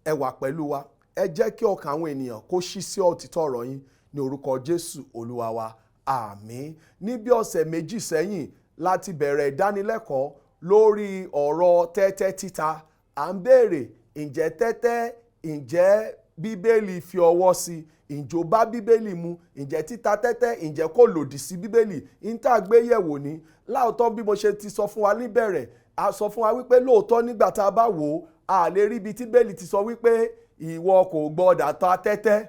Ẹ wà pẹ̀lú wa. Ẹ jẹ́ kí ọkàn àwọn ènìyàn kó ṣí sí òtítọ́ ọ̀rọ̀ yín ní orúkọ Jésù Olúwa wa. Àmín. Ní bí ọ̀sẹ̀ 2 sẹ́yìn láti bẹ̀rẹ̀ ìdánilẹ́kọ̀ọ́ lórí ọ̀rọ̀ tẹ́tẹ́ títa. À ń béèrè, ǹjẹ́ tẹ́tẹ́, ǹjẹ́ Bíbélì fi ọwọ́ sí? Ǹjẹ́ ó bá Bíbélì mu? Ǹjẹ́ títa tẹ́tẹ́, ǹjẹ́ kò lòdì sí Bíbélì? N tá gbé yẹ̀wò ní láòótọ́ bí mo ṣe ti sọ fún wa níbẹ̀rẹ̀, a sọ fún wa wípé lóòótọ́ nígbà tá a bá wò ó, a lè rí ibi tí Bíbélì ti sọ wípé ìwọ kò gbọdọ̀ ta tẹ́tẹ́.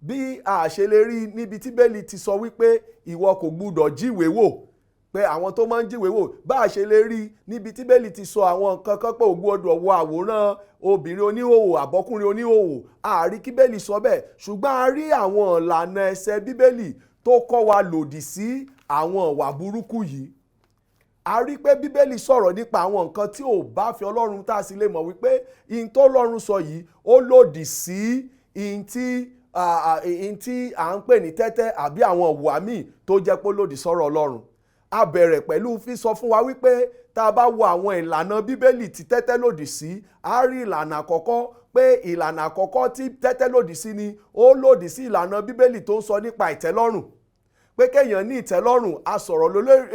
Bí a ṣe lè rí níbi tí Bíbélì ti sọ wípé ìwọ kò gbọdọ̀ jíwèé wò, pé àwọn tó máa ń jíwèé wò, bá a ṣe lè rí níbi tí Bíbélì ti sọ àwọn nǹkan kan pé ò gbọdọ̀ wo àwòrán obìnrin oníhòòhò àbọ́kùnrin oníhòòhò, a rí kí Bíbélì sọ bẹ́ẹ̀. Ṣùgbọ́n a rí àwọn ìlànà ẹsẹ̀ Bíbélì tó kọ́ wa lòdì sí àwọn ìwà burúkú yìí. A rí pé Bíbélì sọ̀rọ̀ nípa àwọn nǹkan tí ò bá fi Ọlọ́run, tá a sì lè mọ̀ wípé ihun tó Ọlọ́run sọ yìí ó lòdì sí ihun tí à ń pè ní tẹ́tẹ́ àbí àwọn ìwà míì tó jẹ́ pé ó lòdì sọ́rọ̀ Ọlọ́run. A bẹ̀rẹ̀ pẹ̀lú fi sọ fún wa wípé tá a bá wo àwọn ìlànà Bíbélì tí tẹ́tẹ́ lòdì sí, a rí ìlànà àkọ́kọ́ pé ìlànà àkọ́kọ́ tí tẹ́tẹ́ lòdì sí ni ó lòdì sí ìlànà Bíbélì tó ń sọ nípa ìtẹ́lọ́rùn, pé kéèyàn ní ìtẹ́lọ́rùn. A sọ̀rọ̀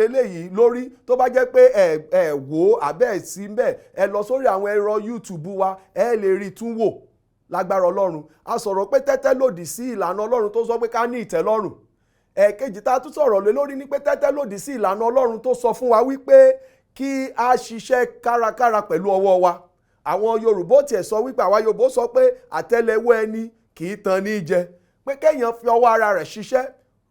eléyìí lórí. Tó bá jẹ́ pé ẹ wò ó àbẹ́ ẹ̀ sí mbẹ̀, ẹ lọ sórí àwọn ẹ̀rọ YouTube wa, ẹ lè rí tún wò lágbára Ọlọ́run. A sọ̀rọ̀ pé tẹ́tẹ́ lòdì sí ìlànà Ọlọ́run tó sọ pé ká ní ìtẹ́lọ́rùn. Ẹ̀ẹ̀kejì tá a tún sọ̀rọ̀ lé lórí ni pé tẹ́tẹ́ lòdì sí ìlànà Ọlọ́run tó sọ fún wa wípé kí a ṣiṣẹ́ kárakára pẹ̀lú ọwọ́ wa. Àwọn Yorùbá tiẹ̀ sọ wípé, àwa Yorùbá sọ pé àtẹ́lẹwọ́ ẹni kì í tan ní jẹ, pé kéèyàn fi ọwọ́ ara rẹ̀ ṣiṣẹ́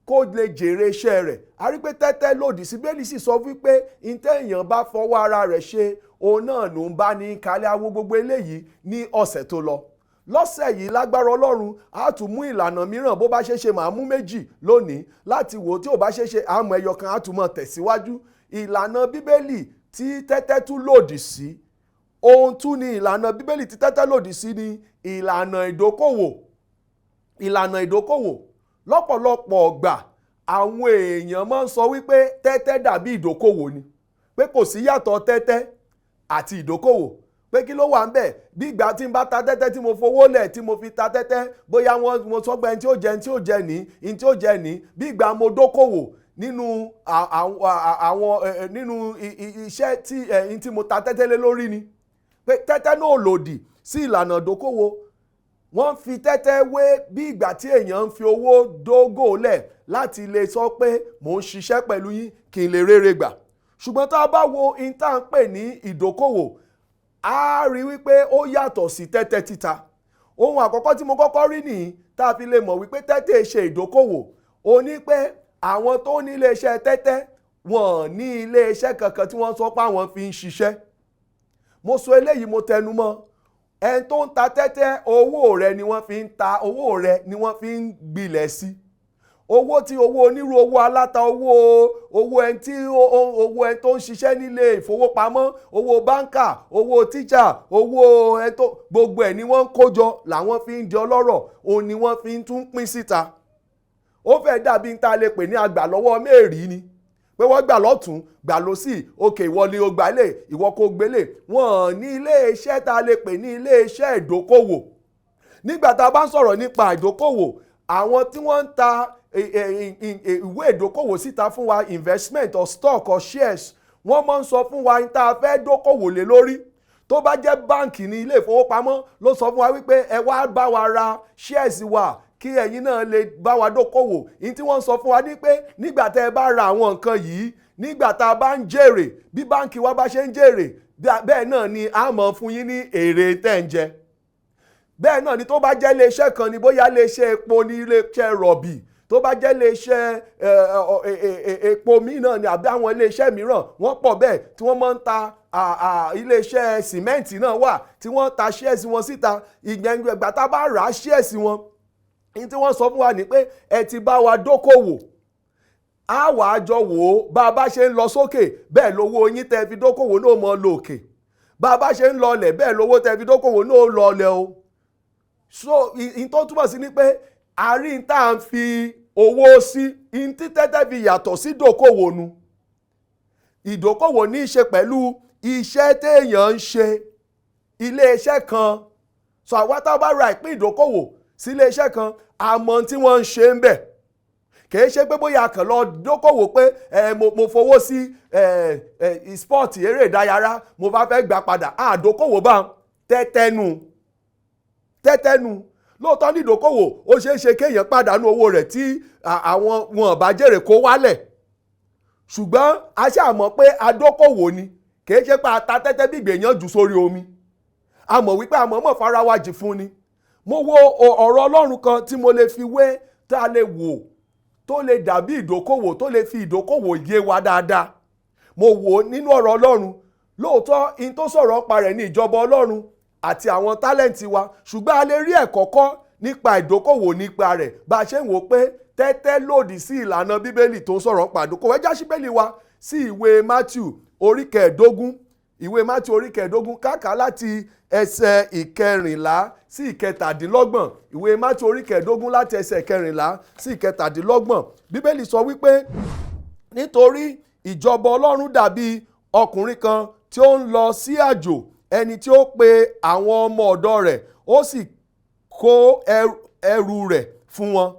kó lè jèrè iṣẹ́ rẹ̀. A rí pé tẹ́tẹ́ lòdì sí. Bíbélì sì sọ wípé ntẹ́ èèyàn bá fọwọ́ ara rẹ̀ ṣe, òun náà ló ń bá ní kálẹ̀. Awo gbogbo eléyìí ní ọ̀sẹ̀ tó lọ. Lọ́sẹ̀ yìí, lágbára Ọlọ́run, a tún mú ìlànà mìíràn. Bó bá ṣe ṣe, màá mú 2 lónìí láti wò. Tí ò bá ṣe ṣe, àmọ́ ẹyọ kan, á tún mọ̀ tẹ̀síwájú. Ìlànà Bíbélì tí tẹ́tẹ́ tún lòdì sí, ohun tún ni ìlànà Bíbélì tí tẹ́tẹ́ lòdì sí ni ìlànà ìdókòwò. Ìlànà ìdókòwò, lọ́pọ̀lọpọ̀ ọgbà àwọn èèyàn máa ń sọ wípé tẹ́tẹ́ dàbí ìdókòwò ni, pé kò sí yàtọ̀ tẹ́tẹ́ àti ìdókòwò, pé kí ló wà ń bẹ̀? Bí ìgbà tí n bá ta tẹ́tẹ́, tí mo fowó lẹ̀, tí mo fi ta tẹ́tẹ́, bóyá wọ́n mo sọ pé ẹni tí ó jẹ, ẹni tí ó jẹ ní, ẹni tí ó jẹ ní, bí ìgbà mo dókòwò nínú àwọn nínú iṣẹ́ tí ẹni tí mo ta tẹ́tẹ́ lé lórí ni, pé tẹ́tẹ́ náà lòdì sí ìlànà ìdókòwò. Wọ́n fi tẹ́tẹ́ wé bí ìgbà tí èèyàn ń fi owó dógò lẹ̀ láti lè sọ pé mò ń ṣiṣẹ́ pẹ̀lú yín kí n lè rere gbà. Ṣùgbọ́n tá a bá wo in tá à ń pè ní ìdókòwò, a rí wípé ó yàtọ̀ sí tẹ́tẹ́ títa. Ohun àkọ́kọ́ tí mo kọ́kọ́ rí nìyí tá a fi lè mọ̀ wípé tẹ́tẹ́ ṣe ìdókòwò, ó ní pé àwọn tó ní iléeṣẹ́ tẹ́tẹ́, wọ́n ní iléeṣẹ́ kankan tí wọ́n sọ pé àwọn fi ń ṣiṣẹ́. Mo sọ eléyìí, mo tẹnu mọ́. Ẹni tó ń ta tẹ́tẹ́, owó rẹ̀ ni wọ́n fi ń ta, owó rẹ̀ ni wọ́n fi ń gbilẹ̀ sí, owó tí owó onírú, owó aláta, owó ẹni tí owó ẹni tó ń ṣiṣẹ́ nílé ìfowópamọ́, owó báńkà, owó tíṣà, owó ẹni tó, gbogbo ẹ̀ ni wọ́n ń kó jọ làwọn fi ń di ọlọ́rọ̀, òun ni wọ́n fi ń tún pín síta. Ó fẹ́ dàbí ń ta lè pè ní àgbà lọ́wọ́ mẹ́rìí ni, pé wọ́n gbà lọ́tún, gbà lọ́sì, òkè, ìwọ ni o gbà lè, ìwọ kò gbélé. Wọ́n ní iléeṣẹ́ tá a lè pè ní iléeṣẹ́ ìdókòwò. Nígbà tá a bá ń sọ̀rọ̀ nípa ìdókòwò, àwọn tí wọ́n ń ta ìwé ìdókòwò síta fún wa, investment or stock or shares, wọ́n máa ń sọ fún wa ní tá a fẹ́ dókòwò lé lórí. Tó bá jẹ́ báǹkì ní ilé ìfowópamọ́ ló sọ fún wa wípé ẹ wá bá wa ra shares wa kí ẹ̀yin náà lè bá wa dókòwò, ní tí wọ́n sọ fún wa ní pé nígbà tẹ́ ẹ bá ra àwọn nǹkan yìí, nígbà tá a bá ń jèrè, bí báǹkì wa bá ṣe ń jèrè, bẹ́ẹ̀ náà ni a máa fún yín ní èrè tẹ́ ń jẹ. Bẹ́ẹ̀ náà ni tó bá jẹ́ iléeṣẹ́ kan ni, bóyá iléeṣẹ́ epo ní, iléeṣẹ́ rọ̀bì, tó bá jẹ́ iléeṣẹ́ epo míì náà ni, àbí àwọn iléeṣẹ́ mìíràn, wọ́n pọ̀ bẹ́ẹ̀ tí wọ́n máa ń ta, iléeṣẹ́ sìmẹ́ǹtì náà wà tí wọ́n ta shares wọn síta. Ìgbẹ̀ngbẹ̀gbà tá a bá rà á shares wọn, ní tí wọ́n sọ fún wa ní pé ẹ ti bá wa dókòwò, á wà á jọ wò ó. Bá a bá ṣe ń lọ sókè, bẹ́ẹ̀ lówó yín tẹ́ fi dókòwò náà mọ́ lọ òkè. Bá a bá ṣe ń lọlẹ̀, bẹ́ẹ̀ lówó tẹ́ fi dókòwò náà lọlẹ̀ o. So in tó túmọ̀ sí ni pé àárín tá à ń fi owó sí, in tí tẹ́tẹ́ fi yàtọ̀ sí dókòwò nu. Ìdókòwò ní í ṣe pẹ̀lú iṣẹ́ téèyàn ń ṣe, iléeṣẹ́ kan. So àwa tá a bá ra ìpín ìdókòwò sí iléeṣẹ́ kan, àmọ́ tí wọ́n ń ṣe ń bẹ̀. Kìí ṣe pé bóyá a kàn lọ dókòwò pé ẹ mo fowó sí ẹ ẹ sport, eré ìdárayá, mo bá fẹ́ gbà padà. Àdókòwò bá tẹ́tẹ́nu tẹ́tẹ́nu. Lóòótọ́ ní ìdókòwò, ó ṣeé ṣe kéèyàn pàdánù owó rẹ̀ tí àwọn wọn bá jèrè kó wálẹ̀, ṣùgbọ́n a ṣáà mọ̀ pé adókòwò ni. Kìí ṣe pé a ta tẹ́tẹ́ bí gbèyàn jù sórí omi. A mọ̀ wípé a mọ̀ọ́mọ̀ fara wa jì fún ni. Mo wo ọ̀rọ̀ Ọlọ́run kan tí mo lè fi wé, tá a lè wò, tó lè dàbí ìdókòwò, tó lè fi ìdókòwò yé wa dáadáa. Mo wò ó nínú ọ̀rọ̀ Ọlọ́run. Lóòótọ́, in tó sọ̀rọ̀ pa rẹ̀ ní ìjọba Ọlọ́run àti àwọn tálẹ́ǹtì wa, ṣùgbọ́n a lè rí ẹ̀kọ́ kọ́ nípa ìdókòwò nípa rẹ̀, bá a ṣe ń wò pé tẹ́tẹ́ lòdì sí ìlànà Bíbélì tó ń sọ̀rọ̀ pa ìdókòwò. Ẹ já ṣí Bíbélì wa sí ìwé Matthew orí 15. Ìwé Matthew orí 15, káàkà láti ẹsẹ̀ 14 sí 27. Ìwé Matthew orí 15, láti ẹsẹ̀ 14 sí 27. Bíbélì sọ wípé, "Nítorí ìjọba Ọlọ́run dàbí ọkùnrin kan tí ó ń lọ sí àjò, ẹni tí ó pe àwọn ọmọ ọ̀dọ̀ rẹ̀, ó sì kó ẹrù rẹ̀ fún wọn.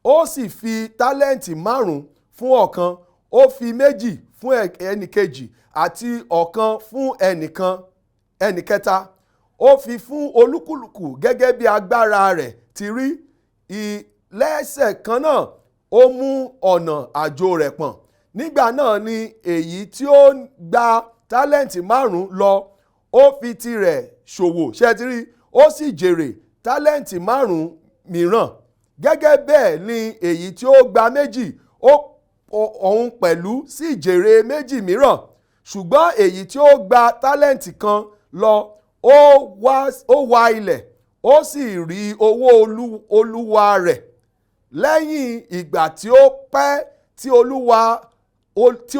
Ó sì fi tálẹ́ǹtì 5 fún ọ̀kan, ó fi 2 fún ẹnìkejì, àti ọ̀kan fún ẹnìkan ẹnìkẹta. Ó fi fún olúkúlùkù gẹ́gẹ́ bí agbára rẹ̀ ti rí. Lẹ́sẹ̀ kan náà ó mú ọ̀nà àjò rẹ̀ pọ̀n. Nígbà náà ni èyí tí ó gba tálẹ́ǹtì 5 lọ, ó fi tirẹ̀ ṣòwò." Ṣé ti rí? "Ó sì jèrè tálẹ́ǹtì 5 mìíràn. Gẹ́gẹ́ bẹ́ẹ̀ ni èyí tí ó gba 2, ó òun pẹ̀lú sì jèrè 2 mìíràn. Ṣùgbọ́n èyí tí ó gba tálẹ́ǹtì kan lọ, ó wá ilẹ̀, ó sì rí owó olúwa rẹ̀. Lẹ́yìn ìgbà tí ó pẹ́ tí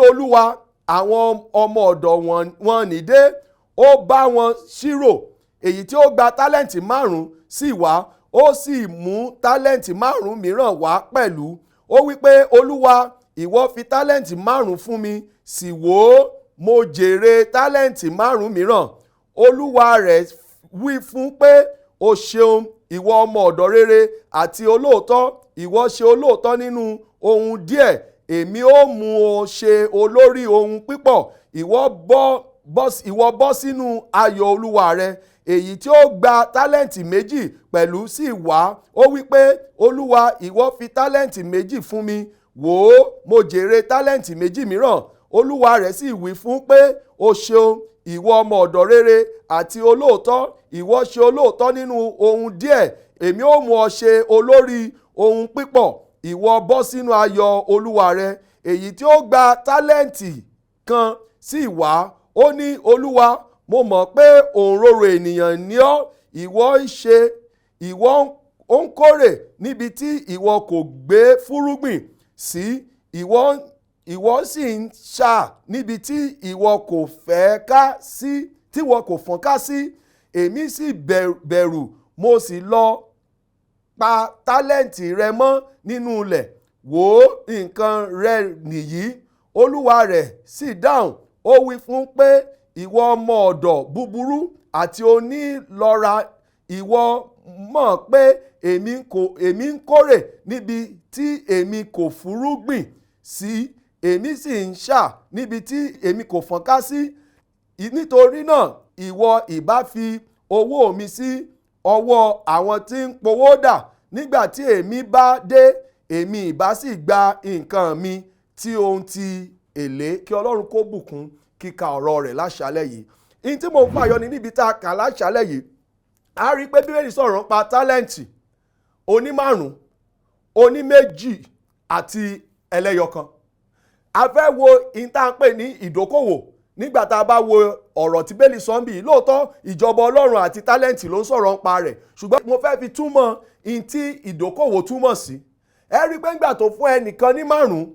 olúwa àwọn ọmọ ọ̀dọ̀ wọn ní dé, ó bá wọn ṣírò. Èyí tí ó gba tálẹ́ǹtì 5 sì wá, ó sì mú tálẹ́ǹtì 5 mìíràn wá pẹ̀lú. Ó wí pé, 'Olúwa, ìwọ fi tálẹ́ǹtì 5 fún mi, sì wò ó, mo jèrè tálẹ́ǹtì 5 mìíràn.' Olúwa rẹ̀ wí fún pé, 'O ṣeun, ìwọ ọmọ ọ̀dọ̀ rere àti olóòótọ́. Ìwọ ṣe olóòótọ́ nínú ohun díẹ̀, èmi ó mú ọ ṣe olórí ohun pípọ̀. Ìwọ bọ́ sínú ayọ̀ olúwa rẹ.' Èyí tí ó gba tálẹ́ǹtì 2 pẹ̀lú sì wá, ó wí pé, 'Olúwa, ìwọ fi tálẹ́ǹtì 2 fún mi. Wò ó, mo jèrè tálẹ́ǹtì 2 mìíràn.' Olúwa rẹ̀ sì wí fún pé, 'O ṣeun, ìwọ ọmọ ọ̀dọ̀ rere àti olóòótọ́. Ìwọ ṣe olóòótọ́ nínú ohun díẹ̀, èmi ó mú ọ ṣe olórí ohun pípọ̀. Ìwọ bọ́ sínú ayọ̀ olúwa rẹ.' Èyí tí ó gba tálẹ́ǹtì kan sì wá, ó ní, 'Olúwa, mo mọ̀ pé òǹrorò ènìyàn ni ọ́. Ìwọ ń ṣe ìwọ ń kórè níbi tí ìwọ kò gbé fúrúgbìn sí, ìwọ sì ń ṣà níbi tí ìwọ kò fẹ́ ká sí, tí ìwọ kò fọ́n ká sí. Èmi sì bẹ̀rù, mo sì lọ pa tálẹ́ǹtì rẹ mọ́ nínú ilẹ̀. Wò ó, nǹkan rẹ nìyí.' Olúwa rẹ̀ sì dáhùn, ó wí fún pé, 'Ìwọ ọmọ ọ̀dọ̀ búburú àti onílọ́ra, ìwọ mọ̀ pé èmi ń kórè níbi tí èmi kò fúrúgbìn sí, èmi sì ń ṣà níbi tí èmi kò fọ́n ká sí. Nítorí náà ìwọ ìbá fi owó mi sí ọwọ́ àwọn tí ń powó dà. Nígbà tí èmi bá dé, èmi ìbá sì gba nǹkan mi tí ohun ti èlé." Kí Ọlọ́run kó bùkún kíka ọ̀rọ̀ rẹ̀ láṣálẹ̀ yìí. Ihun tí mo ń fàyọ ní níbi tá a kà láṣálẹ̀ yìí, a rí i pé Bíbélì sọ̀rọ̀ nípa tálẹ́ǹtì onímárùn, oníméjì àti ẹlẹ́yọkan. A fẹ́ wo ihun tá à ń pè ní ìdókòwò nígbà tá a bá wo ọ̀rọ̀ tí Bíbélì sọ ń bì. Lóòótọ́, ìjọba Ọlọ́run àti tálẹ́ǹtì ló ń sọ̀rọ̀ nípa rẹ̀, ṣùgbọ́n mo fẹ́ fi túmọ̀ ihun tí ìdókòwò túmọ̀ sí. Ẹ rí i pé nígbà tó fún ẹnìkan ní 5,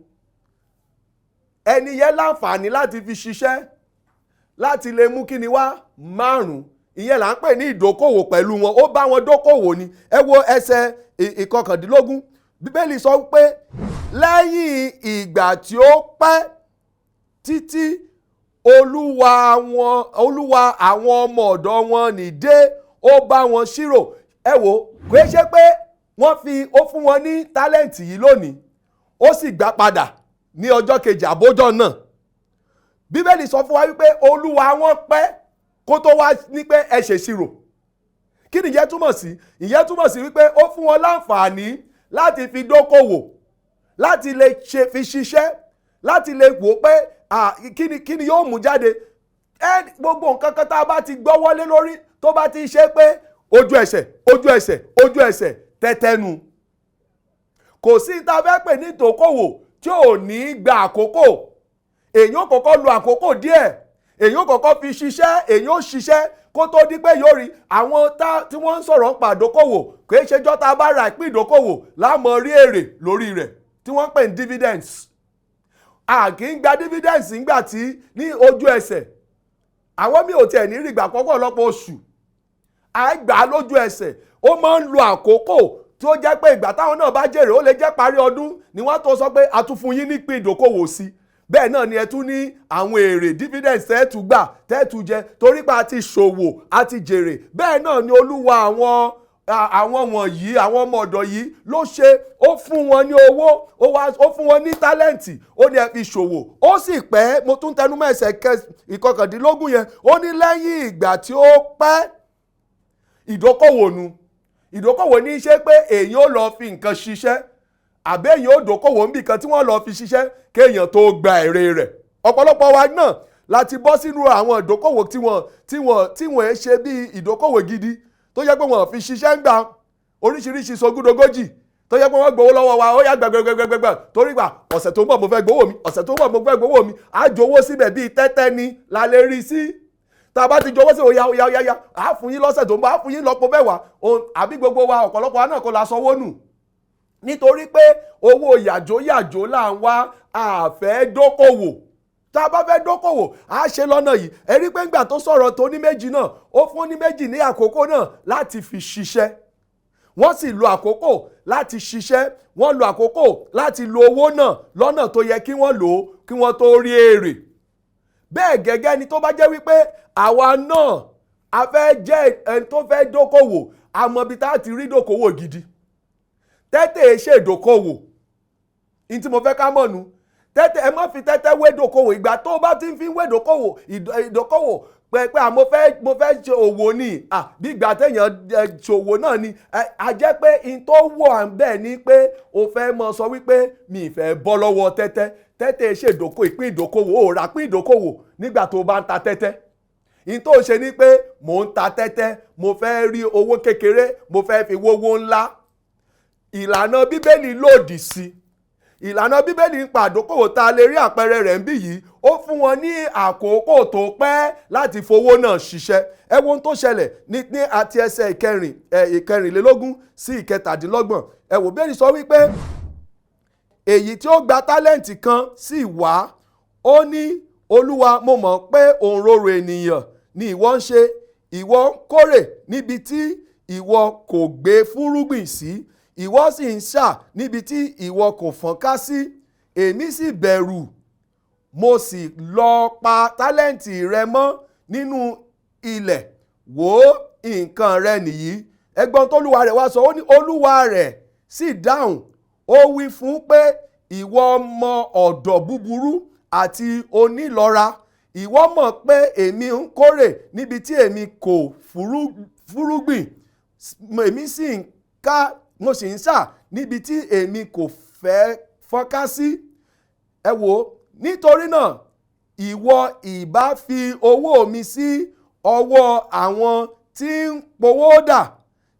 ẹni yẹn láǹfààní láti fi ṣiṣẹ́ láti lè mú kíni wá 5. Ìyẹn là ń pè ní ìdókòwò pẹ̀lú wọn. Ó bá wọn dókòwò ni. Ẹ wo ẹsẹ̀ 19. Bíbélì sọ pé lẹ́yìn ìgbà tí ó pẹ́ títí, olúwa àwọn ọmọ ọ̀dọ̀ wọn ní dé, Ó bá wọn ṣírò. Ẹ wò, kò ṣe pé wọ́n fi ó fún wọn ní tálẹ́ǹtì yìí lónìí, ó sì gbà padà ní ọjọ́ kejì àbójọ́ náà. Bíbélì sọ fún wa wípé Olúwa wọn pẹ́ kó tó wá ní pé ẹ ṣèṣirò. Kí ni ìyẹn túmọ̀ sí? Ìyẹn túmọ̀ sí wípé ó fún wọn láǹfààní láti fi dókòwò, láti lè ṣe fi ṣiṣẹ́, láti lè wò pé kí ni yóò mú jáde. Ẹ gbogbo nǹkan kan tá a bá ti gbọ́ wọlé lórí, tó bá ti ṣe pé ojú ẹsẹ̀, ojú ẹsẹ̀, ojú ẹsẹ̀, tẹ́tẹ́nu, kò sí tá a fẹ́ pè ní ìdókòwò tí ò ní gba àkókò. Èyàn ò kọ́kọ́ lo àkókò díẹ̀, èyàn ò kọ́kọ́ fi ṣiṣẹ́, èyàn ò ṣiṣẹ́ kó tó di pé yóò rí. Àwọn tí wọ́n ń sọ̀rọ̀ ń pa ìdókòwò, kò í ṣejọ́ tá a bá ra ìpín ìdókòwò láàmú rí èrè lórí rẹ̀ tí wọ́n ń pè ní dividends. A kì í gba dividends nígbà tí ní ojú ẹsẹ̀. Àwọn mi ò tiẹ̀ ní rí ìgbà pọ̀pọ̀lọpọ̀ oṣù à ń gbà á lójú ẹsẹ̀. Ó máa ń lo àkókò tí ó jẹ́ pé ìgbà táwọn náà bá jèrè, ó lè jẹ́ parí ọdún ni wọ́n tó sọ pé a tún fún yín nípìn ìdókòwò sí. Bẹ́ẹ̀ náà ni ẹ tún ní àwọn èrè dividends tẹ́ẹ̀tù gbà, tẹ́ẹ̀tù jẹ, torí pé a ti ṣòwò, a ti jèrè. Bẹ́ẹ̀ náà ni Olúwa àwọn wọ̀nyí, àwọn ọmọ ọ̀dọ̀ yìí ló ṣe. Ó fún wọn ní owó, ó wá ó fún wọn ní tálẹ́ǹtì, ó ní ẹ fi ṣòwò. Ó sì pẹ́. Mo tún tẹnu mọ́ ẹsẹ̀ 19 yẹn. Ó ní lẹ́yìn ìgbà tí ó pẹ́. Ìdókòwò nu. Ìdókòwò ní í ṣe pé èèyàn ó lọ fi nǹkan ṣiṣẹ́, àbí èèyàn ó dókòwò níbì kan tí wọ́n lọ fi ṣiṣẹ́ kéèyàn tó gba èrè rẹ̀. Ọ̀pọ̀lọpọ̀ wa náà láti bọ́ sínú àwọn ìdókòwò tí wọ́n ṣe bí ìdókòwò gidi, tó jẹ́ pé wọ́n fi ṣiṣẹ́ ń gbà oríṣiríṣi sogúdogójì, tó jẹ́ pé wọ́n gbowó lọ́wọ́ wa, ó yá, gbẹgbẹgbẹgbẹgbẹ, torí gbà ọ̀sẹ̀ tó ń bọ̀ mo fẹ́ gbowó mi, ọ̀sẹ̀ tó ń bọ̀ mo fẹ́ gbowó mi. Á jowó síbẹ̀ bíi tẹ́tẹ́ ni la lè rí sí. Tá a bá ti jowó sí, ó yá, ó yá, ó yá, yá, á fún yín lọ́sẹ̀ tó ń bọ̀, á fún yín lọ́pọ̀ mẹ́wàá. Àbí gbogbo wa, ọ̀pọ̀lọpọ̀ wa náà kò la sanwó nù nítorí pé owó yàjó yàjó là ń wá, àfẹ́ dókòwò. Tá a bá fẹ́ dókòwò, á ṣe lọ́nà yìí. Ẹ rí pé ńgbà tó sọ̀rọ̀ tó ní méjì náà, ó fún ní méjì ní àkókò náà láti fi ṣiṣẹ́. Wọ́n sì lo àkókò láti ṣiṣẹ́, wọ́n lo àkókò láti lo owó náà lọ́nà tó yẹ kí wọ́n lò ó kí wọ́n tó rí èrè. Bẹ́ẹ̀ gẹ́gẹ́ ni tó bá jẹ́ wípé àwa náà a fẹ́ jẹ́ ẹni tó fẹ́ dókòwò, a mọ ibi tá a ti rí dókòwò gidi. Tẹ́tẹ̀ ṣèdókòwò ní tí mo fẹ́ ká mọ̀ nu. Tẹ́tẹ́, ẹ má fi tẹ́tẹ́ wé dókòwò. Ìgbà tó o bá ti ń fi wé dókòwò, ìdókòwò pé mo fẹ́ ṣe òwò ni, bí ìgbà téèyàn ṣòwò náà ni. A jẹ́ pé in tó wọ̀ à ń bẹ̀ ni pé o fẹ́ mọ sọ wípé mi ì fẹ́ bọ́ lọ́wọ́ tẹ́tẹ́. Tẹ́tẹ́ ṣe ìdókò ìpín ìdókòwò. Ò rà pín ìdókòwò nígbà tó o bá ń ta tẹ́tẹ́. In tó ṣe ni pé mò ń ta tẹ́tẹ́, mo fẹ́ rí owó kékeré, mo fẹ́ fi wówó ńlá. Ìlànà Bíbélì lòdì sí. Ìlànà Bíbélì ń pa àdókòwò tá a lè rí àpẹẹrẹ rẹ̀ ń bí yìí, ó fún wọn ní àkókò tó pẹ́ láti fowó náà ṣiṣẹ́. Ẹ wo ohun tó ṣẹlẹ̀ ní àti ẹsẹ̀ ìkẹrin ẹ 24 sí 27. Ẹ wò, Bíbélì sọ wípé èyí tí ó gba tálẹ́ǹtì kan sì wá, ó ní, "Olúwa, mo mọ̀ pé òǹrorò ènìyàn ni ìwọ ń ṣe. Ìwọ ń kórè níbi tí ìwọ kò gbé fúrúgbìn sí, ìwọ sì ń ṣà níbi tí ìwọ kò fọ́nká sí. Èmi sì bẹ̀rù, mo sì lọ pa tálẹ́ǹtì rẹ mọ́ nínú ilẹ̀. Wò ó, nǹkan rẹ nìyí." Ẹgbọ́n tólúwa rẹ̀ wá sọ. Ó ní olúwa rẹ̀ sì dáhùn, ó wí fún pé, 'Ìwọ ọmọ ọ̀dọ̀ búburú àti onílọ́ra, ìwọ mọ̀ pé èmi ń kórè níbi tí èmi kò fúrúgbìn, èmi sì ń ká, mo sì ń ṣà níbi tí èmi kò fẹ́ fọ́nká sí. Ẹ wò ó, nítorí náà ìwọ ìbá fi owó mi sí ọwọ́ àwọn tí ń powó dà.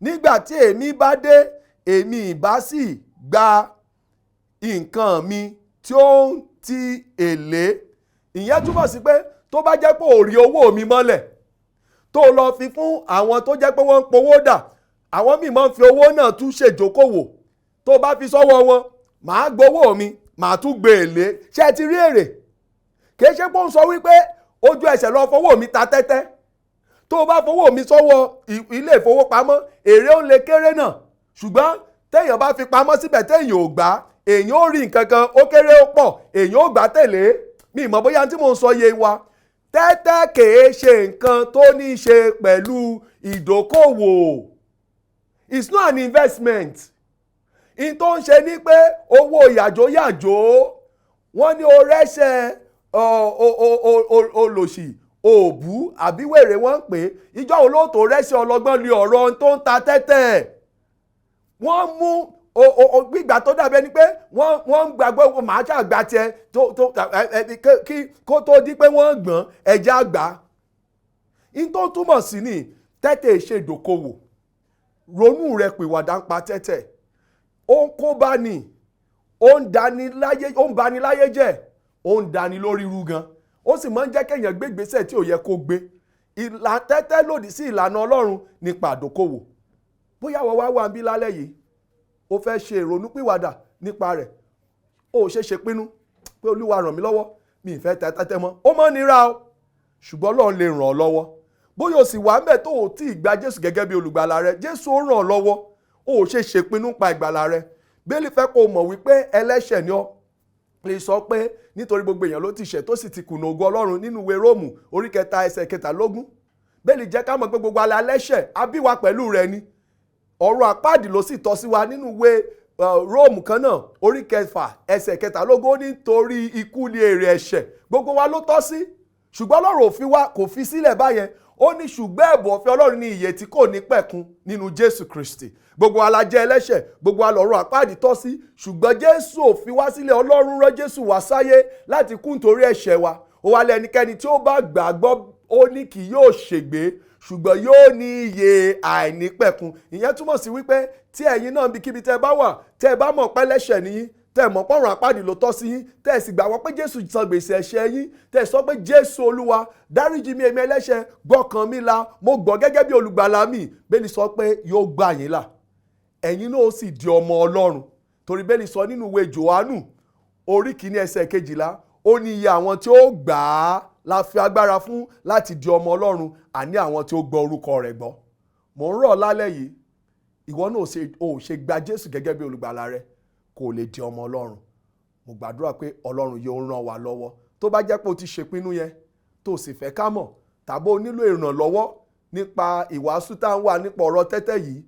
Nígbà tí èmi bá dé, èmi ìbá sì gba nǹkan mi tí ó ń ti èlé.'" Ìyẹn túmọ̀ sí pé tó bá jẹ́ pé ò rí owó mi mọ́lẹ̀, tó lọ fi fún àwọn tó jẹ́ pé wọ́n ń powó dà, àwọn míì máa ń fi owó náà tún ṣèjókòwò, tó bá fi sọ́wọ́ wọn, màá gbowó mi, màá tún gbé èlé. Ṣé ẹ ti rí èrè? Kì í ṣe pé ó ń sọ wípé ojú ẹsẹ̀ lọ fowó mi ta tẹ́tẹ́. Tó o bá fowó mi sọ́wọ́ ilé ìfowópamọ́, èrè ó lè kéré náà, ṣùgbọ́n téèyàn bá fi pamọ́ síbẹ̀, téèyàn ò gbà, èèyàn ó rí nǹkan kan. Ó kéré, ó pọ̀, èèyàn ó gbà tẹ̀lé. Mi ì mọ̀ bóyá tí mò ń sọ yé wa. Tẹ́tẹ́ kèé ṣe nǹkan tó ní í ṣe pẹ̀lú ìdókòwò. It's not an investment. In tó ń ṣe ni pé owó yàjóyàjó. Wọ́n ní o rẹ́ṣẹ̀ olòṣì òbú àbí wèrè wọ́n ń pè é. Ìjọ olóòtú rẹ́ṣẹ̀ ọlọ́gbọ́n lé ọ̀rọ̀ tó ń ta tẹ́tẹ́. Wọ́n mú gbígbà tó dàbí ẹni pé wọ́n ń gbàgbọ́ màá ṣàgbà tiẹ̀ kí kó tó di pé wọ́n gbọ́n ẹ̀jẹ̀ àgbà. In tó túmọ̀ sí ni tẹ́tẹ́ ṣe ìdókòwò. Ronú rẹ pìwàdà ń pa tẹ́tẹ́. Ó ń kó bá ní, ó ń dani láyé, ó ń bani láyé jẹ́, ó ń dani lórí irú gan. Ó sì máa ń jẹ́ kéèyàn gbé ìgbésẹ̀ tí ò yẹ kó gbé. Ìlà tẹ́tẹ́ lòdì sí ìlànà Ọlọ́run nípa àdókòwò. Bóyá wọ́n wá wà ń bí lálẹ́ yìí, ó fẹ́ ṣe ìrònúpìwàdà nípa rẹ̀, ó ṣe ṣe pinnu pé Olúwa ràn mí lọ́wọ́, mi ì fẹ́ ta tẹ́tẹ́ mọ́. Ó mọ́ nira o, ṣùgbọ́n Ọlọ́run lè ràn ọ́ lọ́wọ́. Bóyá o sì wà ń bẹ̀ tó o tí ì gba Jésù gẹ́gẹ́ bí olùgbàlà rẹ, Jésù ó ràn ọ́ lọ́wọ́. Ó ṣe ṣe pinnu pa ìgbàlà rẹ. Bíbélì fẹ́ kó o mọ̀ wípé ẹlẹ́ṣẹ̀ ni ọ́. Lè sọ pé nítorí gbogbo èèyàn ló ti ṣẹ̀ tó sì ti kùnà ògo Ọlọ́run nínú ìwé Róòmù orí 3 ẹsẹ̀ 23. Bíbélì jẹ́ ká mọ̀ pé gbogbo alẹ́ ẹlẹ́ṣẹ̀ á bí wa pẹ̀lú rẹ ni. Ọ̀run àpáàdì ló sì tọ́ sí wa nínú ìwé Róòmù kan náà orí 6 ẹsẹ̀ 23. Ó ní nítorí ikú ni èrè ẹ̀ṣẹ̀, gbogbo wa ló tọ́ sí. Ṣùgbọ́n Ọlọ́run ò fi wá, kò fi sílẹ̀ báyẹn. Ó ní ṣùgbọ́n ẹ̀bùn ọ̀fẹ́ Ọlọ́run ní ìyè tí kò ní pẹ̀kun nínú Jésù Kristi. Gbogbo wa la jẹ́ ẹlẹ́ṣẹ̀, gbogbo wa lọ́run àpáàdì tọ́ sí, ṣùgbọ́n Jésù ò fi wá sílẹ̀. Ọlọ́run rán Jésù wá sáyé láti kú nítorí ẹ̀ṣẹ̀ wa. Ó wá lé ẹnikẹ́ni tí ó bá gbàgbọ́, ó ní kì yóò ṣègbé, ṣùgbọ́n yóò ní ìyè àìnípẹ̀kun. Ìyẹn túmọ̀ sí wípé tí ẹ̀yin náà bíkíbi tẹ́ ẹ bá wà, tẹ́ ẹ bá mọ̀ pé ẹlẹ́ṣẹ̀ nìyí, tẹ́ ẹ mọ̀ pọ́run àpáàdì ló tọ́ sí yín, tẹ́ ẹ sì gbàgbọ́ pé Jésù san gbèsè ẹ̀ṣẹ̀ yín, tẹ́ ẹ sọ pé Jésù Olúwa, dáríjì mi, èmi ẹlẹ́ṣẹ̀, gbọ́kàn mi là, mo gbọ́ gẹ́gẹ́ bí olùgbàlà mi, Bíbélì sọ pé yóò gbà yín là, ẹ̀yin náà ó sì di ọmọ Ọlọ́run. Torí Bíbélì sọ nínú ìwé Jòhánù orí 1 ẹsẹ̀ 12, ó ní iye àwọn tí ó gbà á la fi agbára fún láti di ọmọ Ọlọ́run, àní àwọn tí ó gbọ́ orúkọ rẹ̀ gbọ́. Mò ń rọ̀ lálẹ́ yìí, ìwọ náà ò ṣe gba Jésù gẹ́gẹ́ bí olùgbàlà rẹ kó o lè di ọmọ Ọlọ́run. Mo gbàdúrà pé Ọlọ́run yóò ràn wá lọ́wọ́. Tó bá jẹ́ pé o ti ṣèpinnu yẹn, tó o sì fẹ́ ká mọ̀, tàbí o nílò ìrànlọ́wọ́ nípa ìwàásù tá à ń wà nípa ọ̀rọ̀ tẹ́tẹ́ yìí,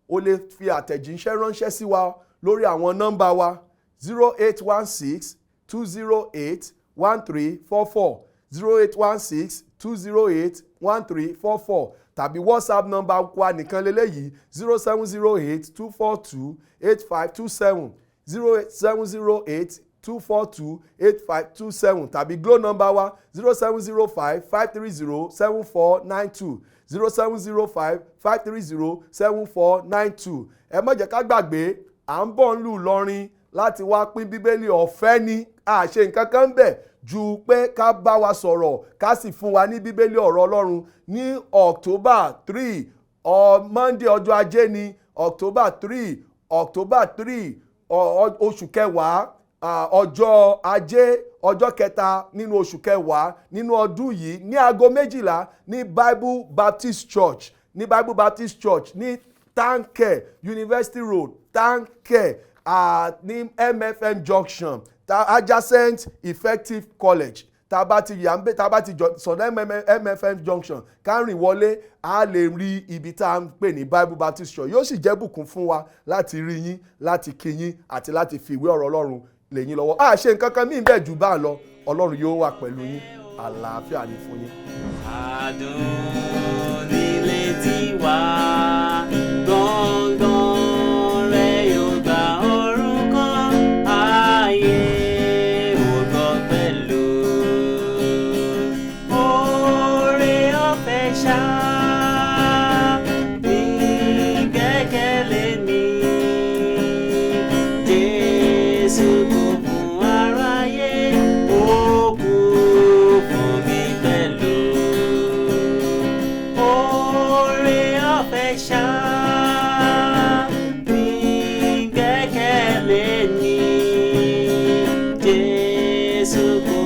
o lè fi àtẹ̀jíṣẹ́ ránṣẹ́ sí wa lórí àwọn nọ́mbà wa: 08162081344, 08162081344, tàbí WhatsApp nọ́mbà wa nìkan lélẹ́yìí: 07082428527, 07082428527, tàbí Glo nọ́mbà wa: 07055307492, 07055307492. Ẹ má jẹ́ ká gbàgbé, à ń bọ̀ ń lù lọrin láti wá pín Bíbélì ọ̀fẹ́ ni. A ṣe nǹkan kan ń bẹ̀ ju pé ká bá wa sọ̀rọ̀, ká sì fún wa ní Bíbélì ọ̀rọ̀ Ọlọ́run ní October 3, Monday, ọjọ́ ajé ní October 3, October 3, oṣù kẹwàá, ọjọ́ ajé, ọjọ́ kẹta nínú oṣù kẹwàá nínú ọdún yìí, ní aago 12 ní Bible Baptist Church, ní Bible Baptist Church ní Tanke University Road, Tanke, ní MFM Junction, adjacent Effective College. Tá a bá ti yà ń bẹ, tá a bá ti sọ̀dọ̀ MFM Junction, ká rìn wọlé, a lè rí ibi tá à ń pè ní Bible Baptist Church. Yóò sì jẹ́ bùkún fún wa láti rí yín, láti kí yín àti láti fi ìwé ọ̀rọ̀ Ọlọ́run lé yín lọ́wọ́. A ṣe nǹkan kan míì bẹ́ẹ̀ jù bá ń lọ. Ọlọ́run yóò wà pẹ̀lú yín. Àlàáfíà ní fún yín. Adùn nílé tiwa, gbọ̀ngàn rẹ̀ yóò gba orúkọ ayé ò gbọ́ pẹ̀lú. Oore ọ̀fẹ́ ṣá ní gbẹ́kẹ̀lé mi. Jésù kú fún aráyé, ó kú fún mi pẹ̀lú. Oore ọ̀fẹ́ ṣá ní gbẹ́kẹ̀lé mi. Jésù kú